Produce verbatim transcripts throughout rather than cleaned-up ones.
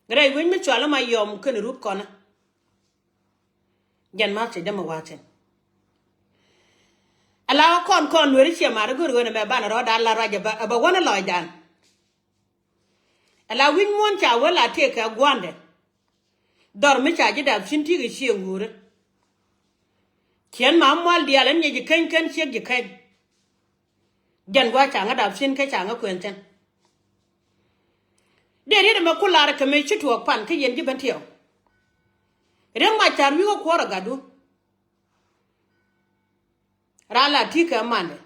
Rɛy wec mi cual ma yɔm kɛn rup kɔnä. Jɛn ma thiec dämɛ wa̱a̱ thi̱n. Ala wä kɔn kɔn Nuɛri ciɛ mat i̱ go̱r ɣöö nɛmɛ banɛ rɔ̱dan la ruac ɛ bä, ɛ bä wänä lɔcdan. Ala wi̱c muɔ̱ɔ̱n ca wä la tëëkɛ gua̱ndɛ. Dhɔr mi ca ji̱ dap ci̱n ti̱i̱ kɛ ciëŋ ɣöörä. Ciɛn ma mual diaal ɛn nyɛ ji̱ keny kɛn ciek ji̱ keny. Jɛn gua̱a̱ ca ŋä dap ci̱n kä ca ŋä kuɛn thi̱n. Dee riet ɛmɛ ku lar kɛ mëë ci tuɔɔk pan kä yɛn ji̱ ben tiɛw. Riäŋ mac ca̱r wi̱i̱ kä kuɔ̱r ɛ gatdu. Raa la ti̱i̱ kɛ mandɛ.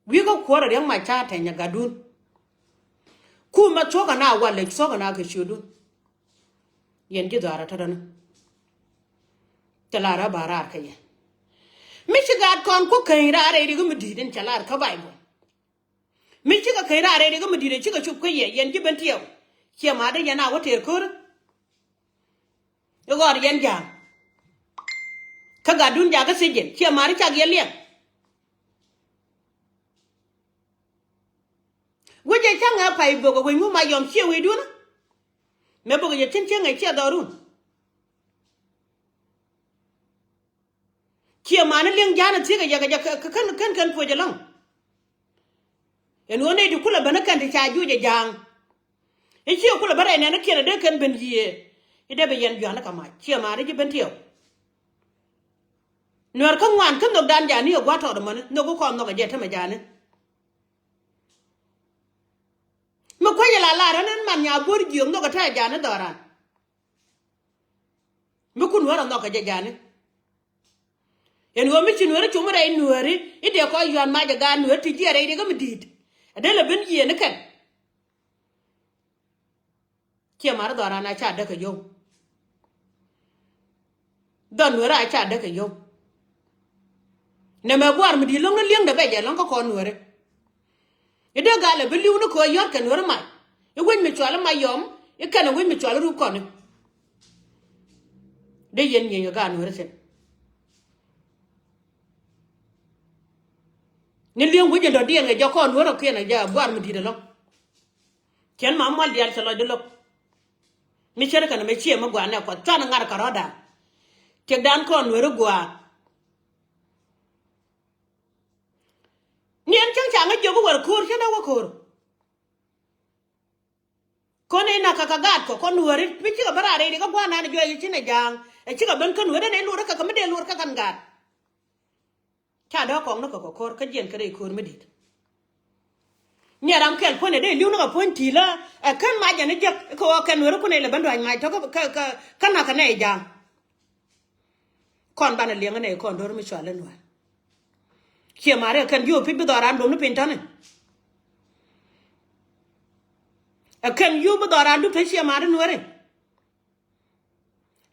Wi̱i̱ kä kuɔ̱r riäŋ mac ca̱r tɛny ɛ gatdun. Kumɛ thuɔ̱k ɛn a walɛ thuɔ̱k ɛn a kɛ ciötdun. Yɛn ji̱ dhɔaarä tɔ̱tɔ̱ni. Cɛ lar ɛ ba raar kä yɛ. Mi ci gaat kɔn ku käny raar rɛy rikä mi di̱i̱t in cɛ lar kä Bayböl. Mi cikɛ käny raar rɛy rikä mi di̱i̱t in cikɛ cop kä yɛ yɛn ji̱ ben tiɛw. Ciɛ ma̱a̱t in yɛn a wä tëër ko̱rä. I̱ ɣɔr yɛn ja̱a̱ŋ. Kä gatdun jakä thiec yɛn ciɛ ma̱a̱t in cak yɛn liɛŋ. Wec jɛ cäŋ ɛ pay bök ɛ wec ŋu ma yɔm ciɛ wecdun. Mëë bök jɛ cin cieŋ ɛ ciɛ dhɔrun. Ciɛ mani liŋ ja̱a̱n ɛ thiek ɛ jɛ kɛ jɛ kɛ kɛn kɛn puɔc ɛlɔ̱ŋ. Ɛn ɣöö nɛy ti kulɛ ben ɛ kɛn ti ca juuc ɛ ja̱a̱ŋ. I̱ ciɛ kulɛ ben rɛy nɛn ikiɛn ɛ dee kɛn ben yiëë. I̱ dee bi yɛn jua̱n ɛ kɛ mac ciɛ mani ji̱ ben tiɛw. Nuɛr kä ŋuan kä nhökdan ja̱a̱ni ɛ gua̱a̱r tɔɔt ɛmɔni nhök i̱ kɔn nhɔk ɛ jɛ tämɛ ja̱a̱ni. Mi kuec ila lar ɣän in man nya buɔ̱r jiök nhök ɛ te ja̱a̱ni dhɔran. Mi kun nuäär ɛ nhɔk ɛ jɛ ja̱a̱ni. Ɛn ɣöö mi ci nuäär i̱ cum rɛy nuääri i̱ dee kɔc yuan mac ɛ gaat nuäär ti jiɛɛr rɛy rikä mi di̱i̱t. Ɛ dee lɛ ben yiëë ni kɛn. Ciɛ mat dhɔran a ca däk kɛ yio̱w. Dhɔn nuɛrä a ca däk kɛ yio̱w. Nɛmɛ buar mi di̱i̱t lo̱ŋni li̱eŋdɛ bɛ jɛ lo̱ŋ kä kɔn nuɛri. I̱ dee gal ɛ bi li̱w ni kɛ ɣöö yɔ̱t kɛ nuɛri mac i̱ wec mi cual i̱ mac yɔm i̱ kɛn ɛ wec mi cual i̱ rup kɔni. Dee yɛn nyieny kɛ gaat nuɛri thi̱n. Ni li̱eŋ wec in dɔ̱diɛn kɛ jɔk kɔn nuɛri kiɛn ɛ jɛ buar mi di̱i̱t ɛlɔ̱ŋ. Cien ma mual diaal cɛ lɔcdä lo̱k. Mi cär kɛn mi ciɛ mi gua̱a̱n nɛ kuɔth cuan ŋa̱r kɛ rɔ̱dan. Tiɛkdan kɔn nueri gua̱a̱. Niɛn cäŋ ca ŋäc jiök i̱ wär ko̱o̱r cä dee wä ko̱o̱r. Kɔn in nakä kɛ gaat kɔ kɔn nueri mi cikɛ bä raar rɛy ri kä gua̱a̱r nan juɔc i̱ ci nɛ ja̱a̱ŋ ɛ cikɛ ben kä nueri nɛ luɔr kä kɛ mi dee luɔr kä kɛn gaat. Ca dee kɔŋ ni kɛ kɛ ko̱r kä jiɛn kɛ rɛy ko̱r mi di̱t. Niɛ ram kɛl puɔ̱nyɛ dee li̱w ni kɛ puɔ̱ny ti̱i̱lä ɛ kän mac jɛn ni jiäk kɛ ɣɔɔ kɛn nuɛri kunɛ lɛ ben dua̱ny mac tɔ̱ kä kä kä nakä nɛy ja̱a̱ŋ. Kɔn banɛ liɛŋä nɛy kɔn do̱r mi cual in nuɛr. Ciɛ ma̱ri ɛ kɛn jiöö pi̱c bi dhɔran duɔ̱m ni piny tɔ̱ni. Ɛ kɛn jiöö bi dhɔran dup te ciɛ ma̱ri nuɛri.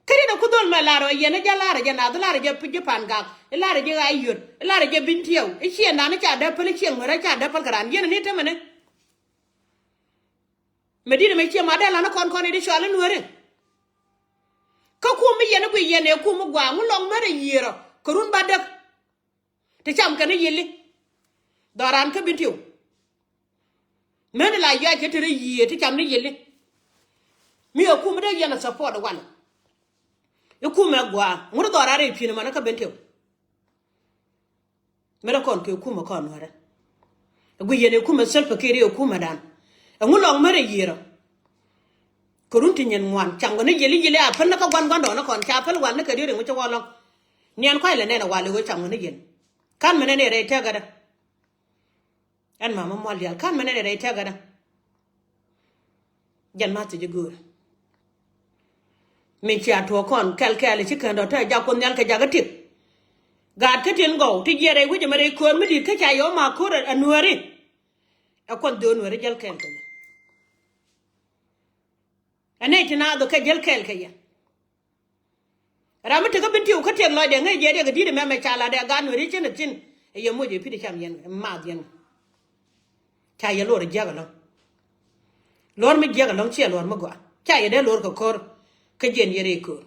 Kä riet ɛ ku dhol mɛ lar ɔ yɛn i̱ jɛ lar ɛ jɛ nath i̱ lar ɛ jɛ ji̱ pan gak i̱ lar ɛ jɛ ɣa̱c yöt i̱ lar ɛ jɛ bi̱ny tiɛw i̱ ciɛ nan i̱ ca dee päl i̱ ciɛ ŋuɛ̈t ɛ ca dee päl kɛ raan yɛn ɛ ni tämɛ ni. Mɛ di̱t ɛmɛ ciɛ ma dee lan i̱ kɔn kɔn i̱ di cɔal i̱ nueeri. Kä kum i̱ yɛn i̱ guiy yɛn ɛ kum i̱ gua̱a̱ŋ i̱ lɔŋ mär ɛ yiëër ɔ kɛ run ba däk. Ti cam kɛn i̱ yiëli. Dhɔran kä bi̱n tiw. Meni la yuac cɛ ti ri yiëë ti cam ni yiëli. Mi ɛ kum i̱ dee yɛn ɛ support i̱ wal. I̱ kum ɛ gua̱a̱ ŋut i̱ dhɔran rɛy pi̱n i̱ mani kä bi̱n tiw. Meni kɔn kɛ kum ɛ kɔn nuɛrɛ. Ɛ guiy yɛn ɛ kum ɛ Salva Kiir ɛ kum ɛ dan. Ɛ ŋu lɔŋ meri yiëër ɔ. Kɛ run ti nyin ŋuan cam kɛ ni yiëli yiëli a päl ni kä gua̱n gua̱n dɔɔni kɔn ca päl wal ni kɛ dieri ŋu cɛ wä lɔŋ. Niɛn kuay lɛ nɛn ɛ wal i̱ ɣöö cam kɛ ni yiël. Kan mɛ nɛn ɛ rɛy tɛk gädä. Ɛn mamä mual diaal kan mɛ nɛn ɛ rɛy tɛk gädä. Jɛn ma thiec i̱ göörä. Min cia tuɔɔk kɔn kɛl kɛɛl i̱ ci kɛn dɔ̱ te jak Kuoth Nhial kɛ jakä tik. Gaat kä tin gɔw ti jiɛɛr rɛy wi̱c ɛmɛ rɛy köör mi di̱i̱t kä ca yɛ wä ma köör ɛ nueeri. Ɛ Kuoth döör nueeri jäl kɛɛl kɛ yɛ. Ɛ nɛy ti naath ɔ kɛ jäl kɛɛl kɛ yɛ. Ram mi tekä bi̱n tiw kä tiɛk lɔcdɛ ŋäc jiɛc riɛk ɛ di̱t ɛmɛ mɛ ca latdɛ gaat nueeri cin ɛ thi̱n. Ɛ yɛ moc ɛ pi̱t ɛ cam yɛn ɛ maath yɛn. Ca yɛ luɔr jiäk ɛlɔ̱ŋ. Luɔr mi jiäk ɛlɔ̱ŋ ciɛ luɔr mi gɔaa ca yɛ dee luɔr kɛ ko̱r. Kä jiɛn yɛ rɛy köör.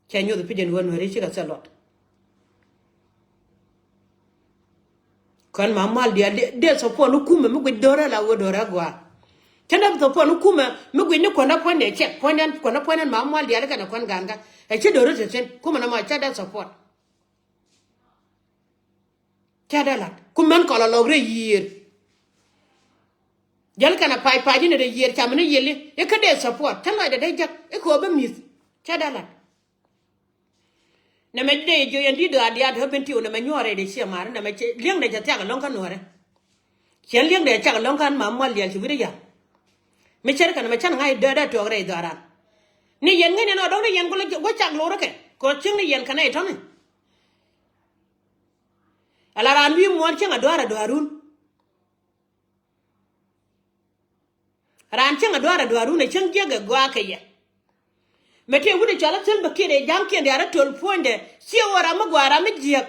Cɛ nyuɔth pi̱c ɛn ɣöö nueeri cikɛ thil luɔt. Kɔn ma mal diaal dee, dee support ni kumɛ mi guic do̱rɛ la ɣöö do̱rɛ gɔaa. Cä dee support ni kumɛ mi guic ni kuändä puɔ̱nydɛ cɛk puɔ̱nydɛ kuändä puɔ̱nydɛ ma mual diaal kɛnɛ kuän ga̱a̱n kä. Ɛ ci do̱ri ti thi̱n kumɛ nɔmɔ cä dee support. Cä dee la̱t ku mɛn kɔl ɔ lɔk rɛy yiëër. Jäl kɛnɛ pac pac inɛ rɛy yiëër cam ni yiëli ikä dee support cä lɔcdɛ dee jäk ikɛ ɣöö bä mi̱th. Cä dee la̱t. Nɛmɛ dee jiö yɛn di̱t dɔaar diaal te ɣä ben tiw nɛmɛ nyuɔɔrɛ dee ciɛ ma̱a̱ri nɛmɛ li̱eŋdɛ cɛ thiak ɛlɔ̱ŋ kä nuɔ̱ɔ̱rɛ. Ciɛn li̱eŋdɛ cɛ cak ɛlɔ̱ŋ kä ma mual diaal ci wi̱cdɛ ya̱r. Mi cär kɛn mɛ cän ŋa̱c dee dee tuɔɔk rɛy dhɔaaran. Ni yɛn ŋäcnɛ nɔ dɔ̱ŋ ni yɛn guɔ cak lorä kɛ kɛ cieŋ ni yɛn kɛn ɛ tɔ̱ni. Ala raan wi̱i̱ muɔ̱ɔ̱n cieŋ a duaar a duaarun. Raan cieŋ a duaar a duaarun a cieŋ jiäk ɛ gɔaa kɛ yɛ. Mɛ tëë wi̱cdɛ cɔal a Salva Kiir ɛ ja̱ŋkiɛn diaal a töl puɔ̱nydɛ ciɛ ɣöö ram mi gɔaa ram mi jiäk.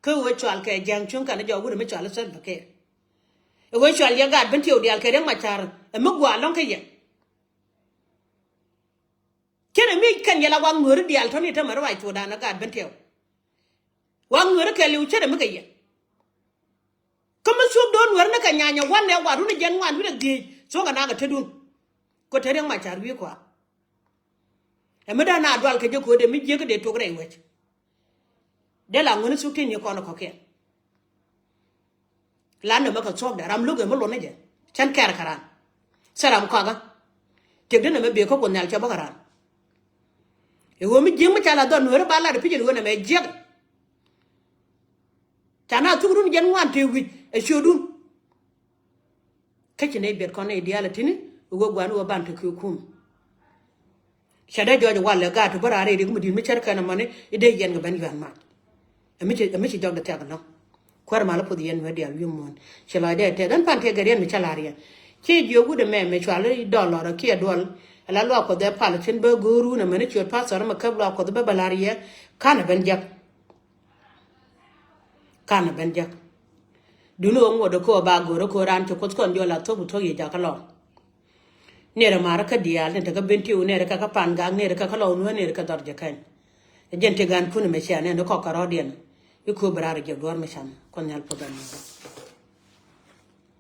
Kä ɣöö cɔal kɛ ja̱ŋ cuŋ kɛn jɔk wi̱cdɛ mi cɔal a Salva Kiir. Ɛ ɣöö cɔal yɛ gaat Bentiu diaal kɛ Riek Machar ɛ mi gɔaa lɔ̱ŋ kä yɛ. Cɛn ɛ mi kɛn yɛ la wak nuääri diaal tɔ̱ni tämɛ ruac thuɔɔdan ɛ gaat Bentiu. Wak nuääri kɛɛliw cɛn ɛ mi kɛ yɛ. Kä mi cuɔp do̱n nuääri ni kɛ nyanyɛ wanɛ wat run ɛ jɛn ŋuan wi̱cdɛ dhiec cuɔ̱ŋ kɛ nak ɛ tetdun. Kɛ te Riek Machar wi̱i̱ kɔaa. Ɛ mi dee na dual kɛ jɛ ko̱dɛ mi jiäkä dee tok rɛy wec. Dee la ŋuäni thuk tin ni kɔn kɔ̱kiɛn. Lan nɛmɛ kɛ thuɔ̱kdɛ ram lo̱k ɛ mi luɔt ni jɛ cän kɛɛr kɛ raan. Thil ram kɔakä. Tiɛkdä nɛmɛ bëë kä Kuoth Nhial cɛ bä kɛ raan. Ɛ ɣöö mi jiäk mi ca la dhɔn nueeri ba lat ɛ pi̱c ɛn ɣöö nɛmɛ jiäk. Ca na thuk run jɛn ŋuan tëë wi̱c ɛ ciötdun. Kä ci nɛy biɛt kɔn nɛy diaal a ti̱ni ɛ ɣöö gua̱a̱ni ɣöö ban te kɛ kum. Cɛ dee jɔɔc walɛ gaat ti bä raar rɛy rik mi di̱t mi cär kɛn ɛmɔni i̱ dee yɛn kɛ ben yuan mat. Ɛ mi ci jɔkdɛ thiak ɛlɔ̱ŋ. Kuäär mal a puɔth yɛn nuɛɛr diaal wi̱i̱ muɔ̱ɔ̱n ci lɔcdɛ tɛth ɛn pan tiɛɛk kɛ riɛn mi cä la̱r yɛn. Ci jiök wut ɛmɛ mi cual i̱ dɔlɔr ɛ kiɛ duɔl. Ɛ la luaak kuɔth ɛ pal cin bä go̱o̱run ɛmɛni ciöt pathɔr ɛmɛ käp luaak kuɔth bä bä la̱r yɛ. Ka̱n ɛ ben jiäk. Ka̱n ɛ ben jäk. Duni ɣä ŋuɔ̱t ɛ köö ba go̱r ɛ köö raan ci kuoth kɔn diɔl a thop bi thuɔ̱k yɛ jakä lɔɔr. Nɛɛrɛ ma̱a̱rä kä diaal ni tekä Bentiu nɛɛrɛ kɛ kä Pangak nɛɛrɛ kɛ kä Lɔw Nuäär nɛɛrɛ kɛ Dhɔr Jɛ Kɛny. Ɛ jɛn ti gaankun ɛmɛ cia nɛn ni kɔk kɛ rɔ̱diɛn. I̱ köö bi raar ɛ jiɛk duɔ̱ɔ̱r mi cam kuɔth nhial puɔth ɛn.